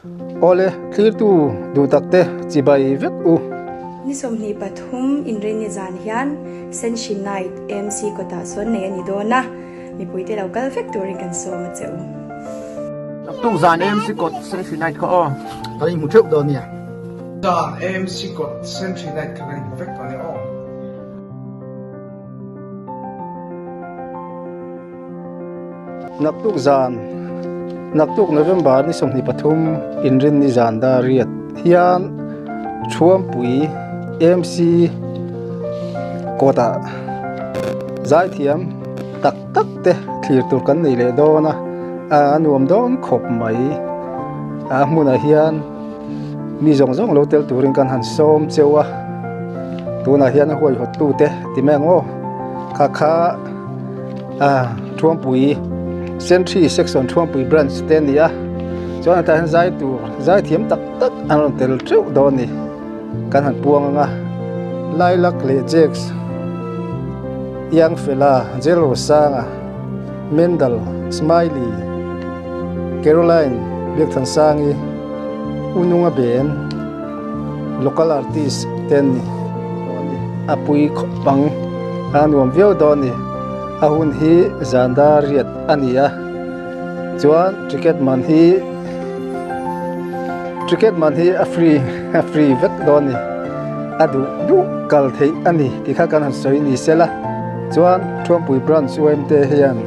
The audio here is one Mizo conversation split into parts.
Awle, thlirtu duhtakte chibai vek u. Ni 23 Inrinni zan hian Senshi Night AMC kawtah sawn nei a ni dawn a, mipuite lo kal vek turin kan sawm a che u. Naktuk zan AMC kawt Senshi Night kha aw. Kan inhmu theuh dawn nia. Zan AMC kawt Senshi Night kha kan inhmu vek dawn nia aw. Naktuk zan, naktuk November ni 23 inrinni zan dar riat hian Thuampui MC kawtah zaithiam tak tak te thlir tur kan nei leh dawn a, a nuam dawn khawp mai. A hmunah hian mi zawng zawng lo tel turin kan han sawm cheu a, tunah hian a huaihawt tute ti mai ang aw, kha kha. Thuampui Sentry Section Thuampui Branch te a ni a, chuan hetah hian zai tur zai thiam tak tak an rawn tel teuh dawn a ni, kan han puang ang a, Lilac leh Jacks, Iangfela, Jelrosanga, Mendal, Smiley, Caroline, Biakthansangi, Ununga Ben, Local artist te an ni a pui khawp ang a nuam viau dawn a ni a hun hi zan dar riat a ni a chuan ticket man hi ticket man hi a free a free vek dawn a ni a duh duh kal theih a ni tih kha kan han sawi ni sela chuan Thuampui branch U_M te hian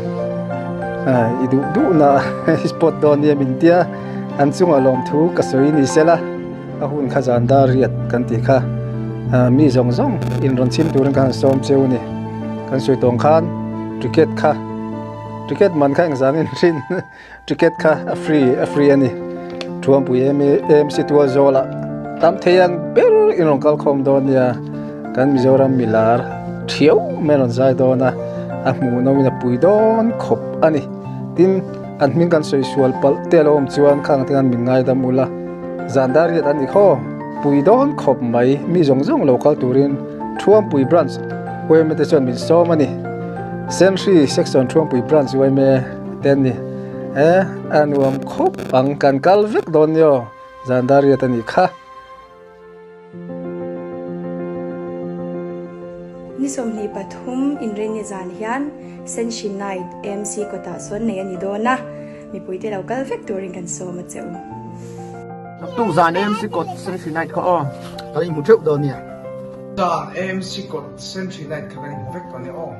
i duh duh na spot dawn nia min tia an chungah lawmthu ka sawi ni sela. A hun kha zan dar riat kan tih kha mi zawng zawng in rawn chhim turin ka han sawm cheu a ni. Kan sawi tawng khan ticket kha ticket man kha engzangin hrin ticket kha a free a free a ni. Thuampui AMC tual zawlah tam thei ang ber in rawn kal khawm dawn nia kan Mizoram milar thiau mai rawn zai dawn a, a hmuh nawin a pui dawn khawp a ni. Tin, an hming kan sawi sual palh te a lo awm chuan khang te khan min ngaidam ula. Zan dar riat an ni khaw, pui dawn khawp mai, mi zawng zawng lo kal turin Thuampui Branch yma te chuan min sawm a ni. Senhri Section Thuampui Branch yma te an ni. E, a nuam khawp ang, kan kal vek dawn nia, zan dar riat a ni kha. Ni 23 Inrinni zan hian Senshi Night AMC kawtah sawn nei a ni dawn a, mipuite lo kal vek turin kan sawm a che u. Naktuk zan AMC kawt Senshi Night kha aw. Kan inhmu theuh dawn nia. Zan AMC kawt Senshi Night kha kan inhmu vek dawn nia aw.